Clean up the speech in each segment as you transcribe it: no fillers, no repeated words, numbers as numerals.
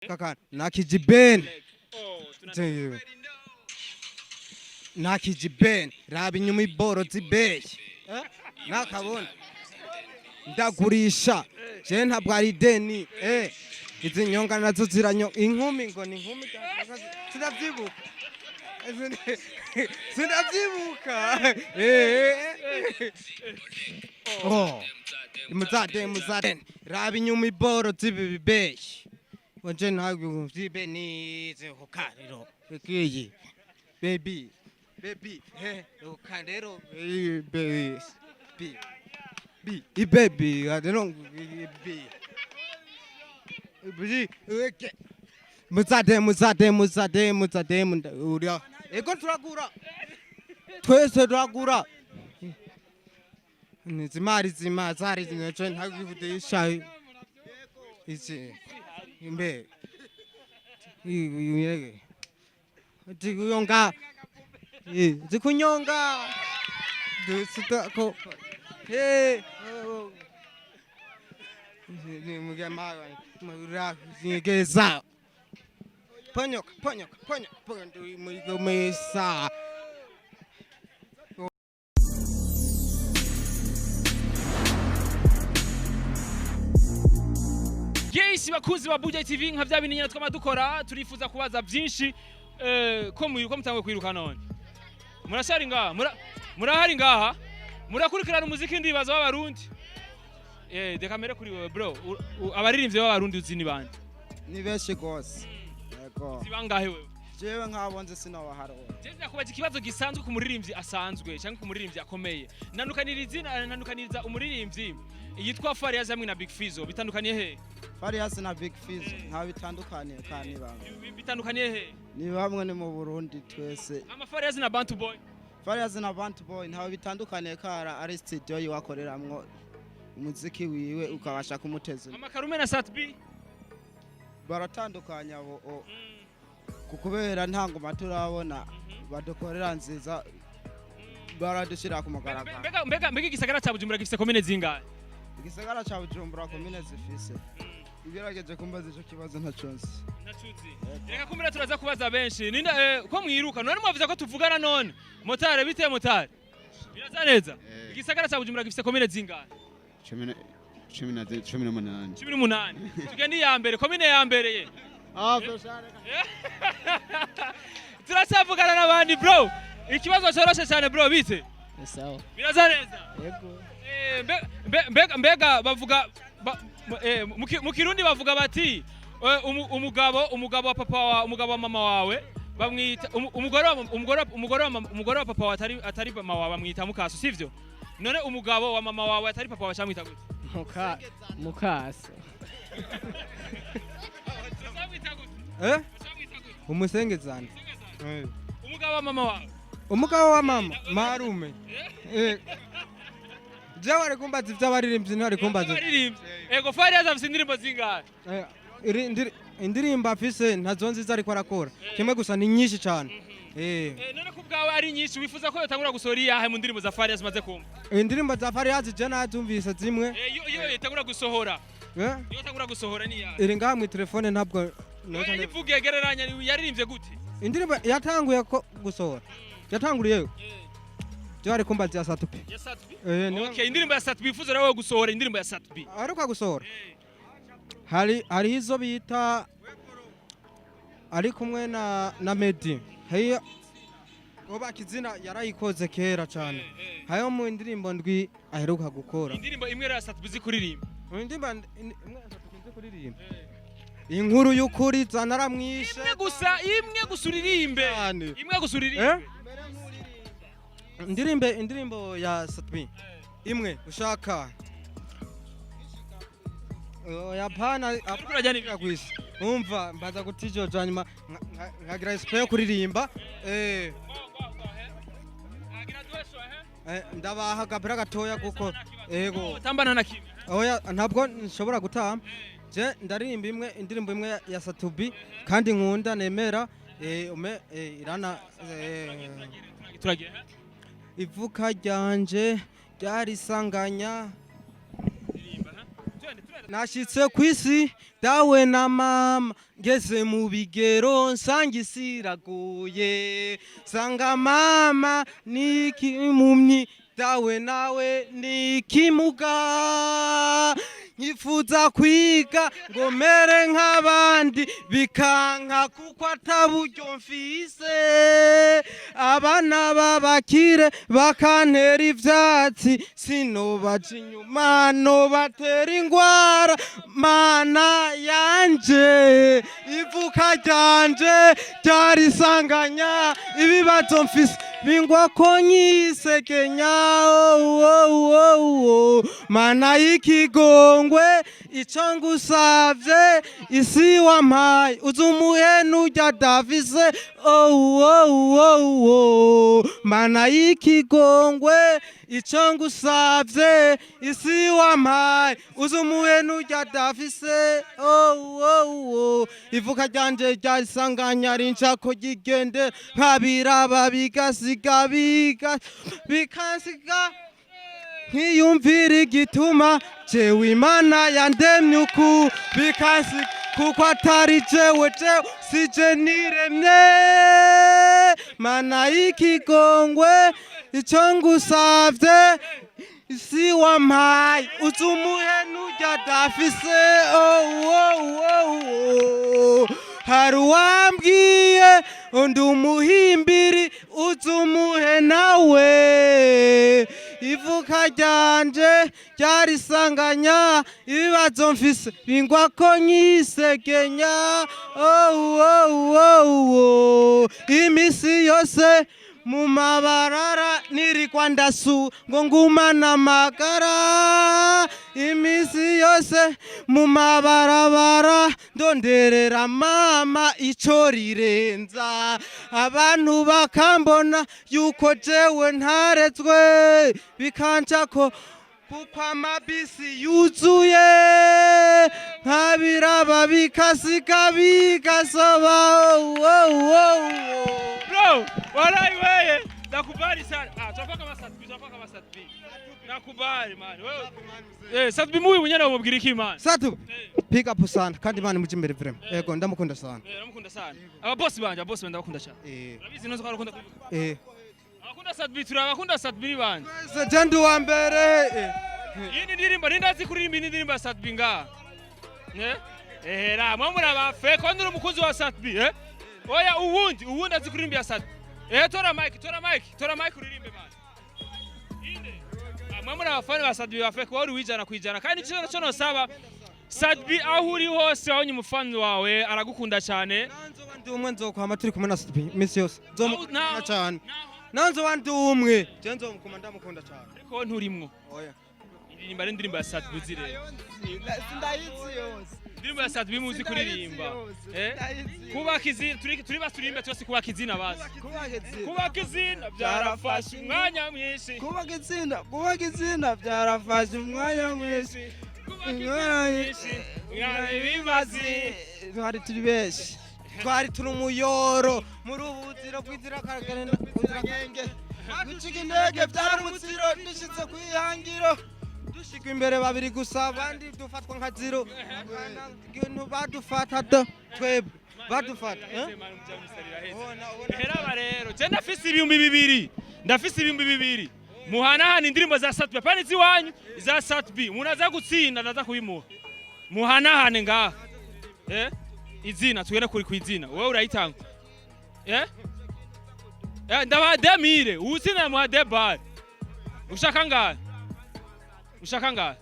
Kaka nakijibeni Jewe. Nakijibeni raba inyuma iboro zibeye. Eh? Nakabona ndagurisha je ntabwo ari ideni, eh. Izi nyonga nazo ziranyo inkumi ngo ni inkumi, sinavyibuka. Sinavyibuka, eh. Oh, muzade muzade raba inyuma iboro zibi bibeye wanje ntabwo vyibeni zehokarero ikiyi baby baby, eh, ukarero baby b b i baby, I don't b b okay. Muzade muzade muzade muzade uriya ego turagura twese turagura zimari zima zari zinacho ntabwo izi imbe zikuyonga zikunyonga dusitako eh mugeza ponyoka ponyoka ponyoka ponyoka mesa. Yes, bakuzi ba Buja TV, nka vya bintu nyene twama dukora, turifuza kubaza byinshi, ko mwiruka mutangwe kwiruka none. Murashari ngaha, murahari ngaha. Murakurikirana umuziki ndibaza w'abarundi. Eh, reka mere kuri wewe bro. Abaririmbyi b'abarundi uzi ni bande? Ni benshi gose, yego. Zibangahe wewe? Jewe nk'abo nzi sinobaharura. Je nakubaza ikibazo gisanzwe ku muririmbyi asanzwe cyangwa ku muririmbyi akomeye. Nandukaniriza izina, nandukaniriza umuririmbyi yitwa Fariaz hamwe na Big Fizzo, bitandukaniye he? Farias na Big Fizzo nta bitandukaniye kandi ni bamwe. Bitandukaniye he? Ni bamwe, ni mu Burundi twese. Ama Fariaz na Bantu Boy. Farias na Bantu Boy ntawe bitandukaniye, kara ari studio yiwakoreramwo umuziki wiwe ukabasha kumuteza imbere. Amakarume na Sat B. Baratandukanye abo kubera nta ngoma turabona badukorera nziza baradushyira ku mugaragaro. Mbega igisagara ca Bujumbura gifise komine zingahe? Igisagara ca Bujumbura komine zifise, ugerageje kumbaza ico kibazo ntaco nzi. Ntacuzi. Reka kumbura turaza kubaza benshi. Ninde, ko mwiruka? None mwavuze ko tuvugana none. Motare bite motare? Biraza neza. Igisagara ca Bujumbura gifise komine zingahe? 18. 18. Tugende iya mbere, komine ya mbere ye. Turacyavugana n'abandi bro. Ikibazo coroshe cyane bro, bite? Sawa. Biraza neza. Yego. Eh, mbega bavuga mu Kirundi bavuga bati umugabo wa papa wa umugabo wa mama wawe bamwita umugore wa umugore wa- umugore wa umugore wa papa wawe atari mama wawe bamwita mukaso, sivyo? None umugabo wa mama wawe atari papa wawe camwita gute? Mukase. Camwita gute? Eh. Camwita gute? Umusengezana. Eh. Umugabo wa mama wawe. Umugabo wa mama marume, eh. Jewe ari kumbaza ivy'abaririmbyi ntari kumbaza. Abaririmbyi. Ego, Fariaz afise indirimbo zingahe? Eh, indirimbo afise ntazo nziza ariko arakora kimwe gusa ni nyinshi cane, eh. Eh, none ko ubwawe ari nyinshi, wifuza ko yotangura gusohora iyahe mu ndirimbo za Fariaz umaze kumva? Indirimbo za Fariaz je nazumvise zimwe. Eh, iyo yotangura gusohora. Eh? Iyo yotangura gusohora ni iyahe? Iri ngaha mw'itelefone ntabwo. Oya, yivuge, gereranya yaririmbye gute? Indirimbo yatanguye ko gusohora yatanguriye je ari kumbaza ya Satupi. Ya Sat-B? Eh, niwe. Okay, indirimbo ya Sat-B wifuza nawe gusohora, indirimbo ya Sat-B. Aheruka gusohora hari hariho izo bita ari kumwe na Meddy, hariyo uba kizina yarayikoze kera cyane, hariho mu indirimbo ndwi aheruka gukora. Indirimbo imwe rero ya Sat-B uzi kuririmba. Indirimbo imwe nzi kuririmba, inkuru y'ukuri zanaramwishe. Imwe gusa, imwe gusa uririmbe. Cyane. Imwe gusa uririmbe. Indirimbe indirimbo ya Sat-B imwe ushaka? Oya, hapana. Uriko urajyana ibiki? Kwisi umva mbaza kutijoja nyuma nkagira esprit yo kuririmba, eh. Ndabaha agapira gatoya kuko ego. Tambana na kimwe. Oya, ntabwo nshobora gutamba, je ndaririmba imwe, indirimbo imwe ya Satubi kandi nkunda nemera, eh, ume irana, eh. Turagira. Ivuka ryanje ryarisanganya. Ririmba, ha? Twende, twende. Nashyitse ku isi dawe na mama, ngeze mu bigero nsanga isi iragoye, nsanga mama ni ikimumyi, dawe nawe ni ikimuga. Nyifuza kwiga ngo mere nk'abandi, bikanka kuko ataburyo mfise. Abana b'abakire bakantera ivyatsi, sinobaja inyuma nobatera ingwara. Mana yanje, ivuka ryanje ryarisanganya, ibibazo mfise bingwa ko nyisekenya. Oh, oh, oh, oh. Mana y'ikigongwe, ico ngusavye, isi wampaye uzi umuhe nurya davise. Oh, oh, oh, oh. Mana y'ikigongwe, ico ngusavye, isi wampaye uzi umuhe nurya davise. Oh, oh, oh. Ivuka ryanje ryarisanganya, rinshako ryigende nkabiraba bigasiga biga bikansiga, nkiyumvira igituma jewe Imana yandemye uku, bikansiga kuko atari jewe, jewe sije niremye. Mana y'ikigongwe, ico ngusavye, isi wampaye uzi umuhe nurya dafise. Oh, oh, oh, oh. Hari uwambwiye undi umuhimbiri, uzi umuhe nawe. Ivuka ryanje ryarisanganya, ibibazo mfise bingwa ko nyisekenya. Oh, oh, oh, oh. Imisi yose mu mabarara nirikwa ndasu ngo ngumana amagara, imisi yose mu mabarabara ndonderera mama ico rirenza, abantu bakambona yuko jewe ntarezwe, bikancako kuko amabisi yuzuye, nkabiraba bikasika bigasoba. Oh, oh, oh, oh. Bro, walai wewe nakubali sana. Ah, tunafaa kama Sat-B, tunafaa kama Sat-B. Nakubali man. Wewe Sat-B mubi mwenyewe umubwira iki man? Satu Eh, pick up sana kandi Imana imuje imbere vraiment. Yego, ndamukunda sana. Namukunda sana. Aba boss banje, aba boss banje ndabakunda cyane. Urabizi neza ko arakunda kubivuga. Abakunda Sat-B, turabakunda Sat-B ni banje. Twese, je ndi uwa mbere. Iyi ni ndirimbo nindazi kuririmba, iyi ni ndirimbo ya Sat-B nga. Eh? Eh, ra, mwe muraba fake, ko ndi umukunzi wa Sat-B, eh? Oya, uwundi azi kuririmba ya Sat-B. Eh, tora mic, tora mic, tora mic uririmbe man. Inde. Ah, mwe muri abafana ba Sat-B ba fake, wari 100%. Kandi icyo cyo nosaba Sat-B, aho uri hose wabonye umufana wawe aragukunda cyane. Nanzo wandi umwe, nzokwama turi kumwe na Sat-B imisi yose, nzomukunda cyane. Naho Nanzo wandi umwe, je nzomukuma, ndamukunda cyane. Ariko nturimwo. Oya. Indirimbo ari indirimbo ya Sat-B uzi rero. Sindayizi yose. Indirimbo ya Sat-B muzi kuririmba. Eh? Kubaka izina, turi basurimbe twese, kubaka izina bazi. Kubaka izina. Kubaka izina byarafashe umwanya mwinshi. Kubaka izina, kubaka izina byarafashe umwanya mwinshi. Kubaka izina mwinshi. Mwari bimazi. Twari turi benshi. Twari turi umuyoro muri ubu buzira bw'inzirakarengane. Gucika intege byari umutsiro, dushitse ku ihangiro. Dushika imbere babiri gusa, abandi dufatwa nka zero. Ibintu badufata da twebwe badufata, eh? Ubona. Heraba rero, je ndafise 2000, ndafise 2000. Muhanahana indirimbo za Sat-B, apana iziwanyu, iza Sat-B. Umuntu aza gutsinda ndaza kubimuha. Muhanahane ngaha. Eh? Izina, tugende kuri kwizina. Wewe urayitanga. Eh? Eh, ndabaha 2000, uwutsinda muha 2 bar. Ushaka ngahe? Ushaka ngahe?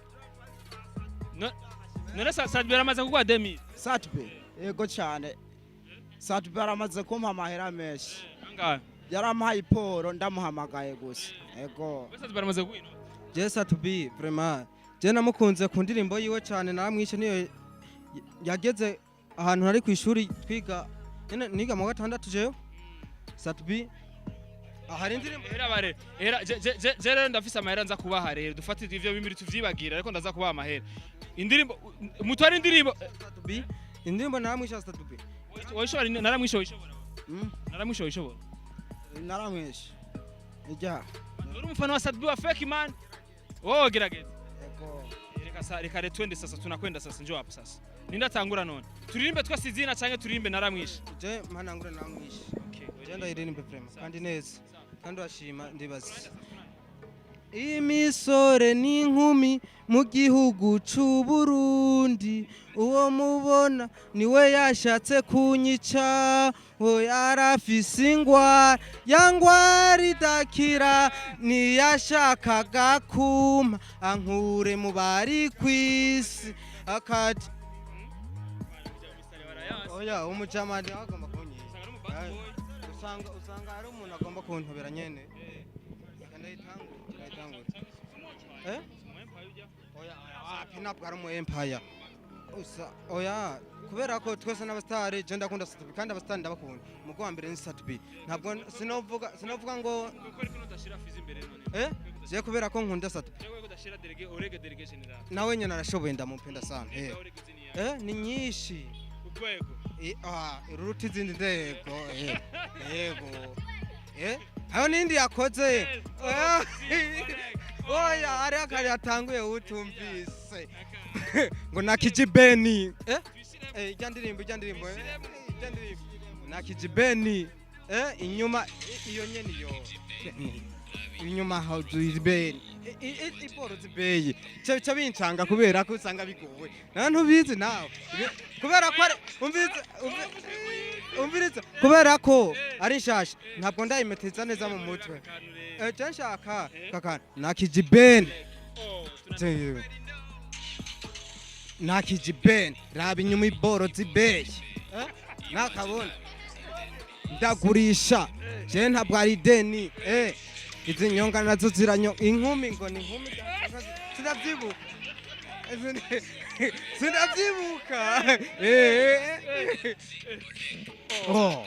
None Sat-B aramaze kuguha 2000? Sat-B yego cyane, Sat-B aramaze kumpa amahera menshi. Angahe? Yarampaye iporo ndamuhamagaye gusa, yego. Wewe, Sat-B aramaze kuguha? Je Sat-B vraiment, je namukunze ku ndirimbo yiwe cyane, naramwishe niyo yageze ahantu nari ku ishuri twiga nyene, niga mu wa gatandatu jewe. Sat-B ahari indirimbo. Era bare era je rero ndafise amahera nza kubaha rero, dufate ivyo bimiri tuvyibagira, ariko ndaza kubaha amahera. Indirimbo mutware indirimbo. Sat-B indirimbo naramwishe Sat-B. Wishobora naramwishe wishobora. Mm? Naramwishe wishobora. Naramwishe ijya. Uri umufana wa Sat-B wa fake man, wowe gerageza. Yego. Reka. Reka reka twende sasa, tunakwenda sasa, njoo hapa sasa. Nindatangura none. Turirimbe twese izina canke turirimbe Naramwishe? Je mpanangure Naramwishe. Okay. Je ndayiririmbe vraiment kandi neza, kandi urashima. Ndibaza imisore n'inkumi mu gihugu c'u Burundi, uwo mubona niwe yashatse kunyica, uwo yarafise ingwara ya ngwara idakira, niyashakaga kumpa ankure mu bari kw'isi akati. Oya, umujamani agomba kunyica, usanga hari umuntu agomba kuntobera nyene. Reka ndayitangure, ndayitangure. Eh, oya, wapi, ntabwo ari umu empire. Usa oya, kubera ko twese n'abastari, je ndakunda Sat-B kandi abastari ndabakunda. Umugo wa mbere ni Sat-B. Ntabwo sinovuga ngo eh je kubera ko nkunda Sat-B. Nawe nyene arashoboye, ndamupenda sana. Ni nyinshi. Ah, uruta izindi ndego. Yego, hariho n'indi yakoze. Oya, oya, hariho akari yatanguye utumvise ngo nakijibeni. Ijya ndirimbo, ijya ndirimbo nakijibeni, inyuma iyo nyene, iyo inyuma hawuzibeni iboro zibeye cyo bincanga kubera ko usanga bigoye nta ntubizi nawe kubera ko umviriza, umviriza, kubera ko ari nshasha ntabwo ndayimeteza neza mu mutwe. Je nshaka kaka nakijibeni nakijibeni, raba inyuma iboro zibeye, nakabona ndagurisha je ntabwo ari ideni. Izi nyonga nazo ziranyo inkumi ngo ni inkumi, sinavyibuka. Sinavyibuka. Oh,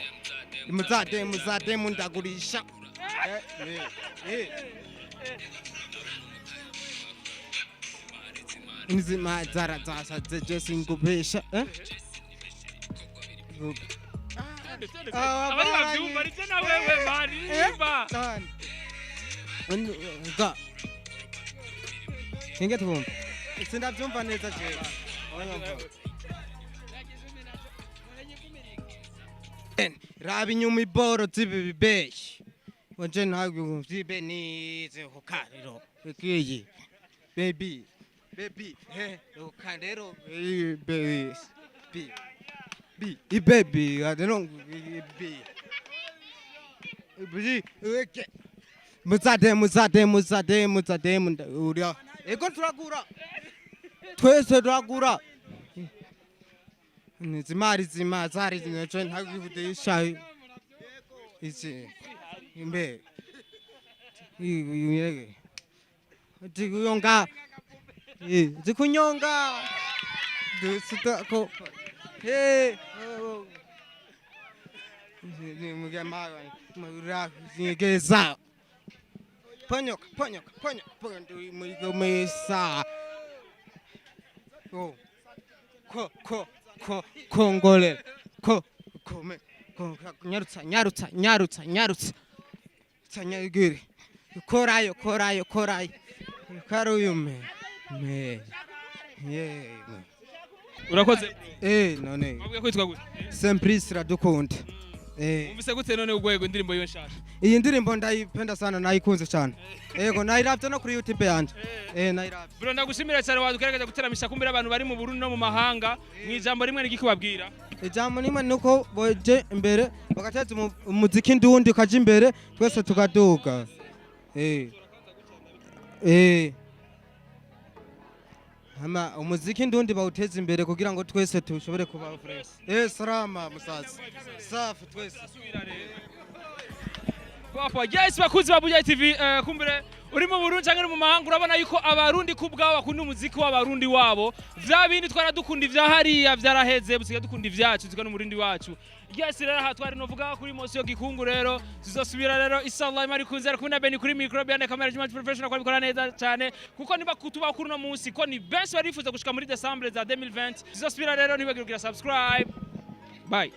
muzade muzade mundagurisha. Inzima zara zasaze je singubesha. Abari bavyumva arivyo na wewe baririmba. Ga. Hinge twumva. Sindavyumva neza jewe. Oya. Raba inyuma iboro zibi bibeshi. Wanje ntabwo zibe nize hukariro. Ikiyi. Baby. Baby. He, hukarero baby. B. B. I baby, I don't B. B. Okay. Muzade muzade muzade muzade uriya. Ego turagura. Twese turagura. Zimari zima zari zinacho ntabwo izi imbe zikuyonga zikunyonga dusita ko mugeza ponyoka ponyoka ponyoka ponyoka oh ko ko ko kongole ko kome ko nyarutsa nyarutsa nyarutsa nyarutsa tsanyagire korayo korayo korayo karuyu me me ye. Urakoze. None Wabwiye kwitwa gute? Simplice Iradukunda. Umvise gute none Urwego, indirimbo yiwe nshasha? Iyi ndirimbo ndayipenda sana, nayikunze cyane. Yego, nayiravye no kuri YouTube yanje. Nayiravye. Bro, ndagushimira cyane, wadugerageza guteramisha kumbira abantu bari mu Burundi no mu mahanga. Mu ijambo rimwe nigiki kubabwira? Ijambo nimwe nuko boje imbere bagateza umuziki ndundi ukaja imbere, twese tukaduga. Hama umuziki ndundi bawuteza imbere kugira ngo twese tushobore kuba fresh. Salama musaza, safi twese. Papa, yes, bakuzi ba Buja TV, kumbure uri mu Burundi canke uri mu mahanga, urabona yuko abarundi kubwabo bakunda umuziki w'abarundi wabo. Vya bindi twaradukunda ivya hariya vyaraheze, busigaye dukunda ivyacu, tuka n'umurundi wacu. Yes, rero aha twari novuga kuri Mosiyo Gikungu. Rero tuzosubira rero inshallah imari kunze. Ari kumwe na Beni kuri micro, behind camera management professional, kwa bikora neza cyane kuko niba kutuba kuri no munsi ko ni benshi barifuza gushika muri December za 2020. Tuzosubira rero, ntibagire kugira subscribe. Bye.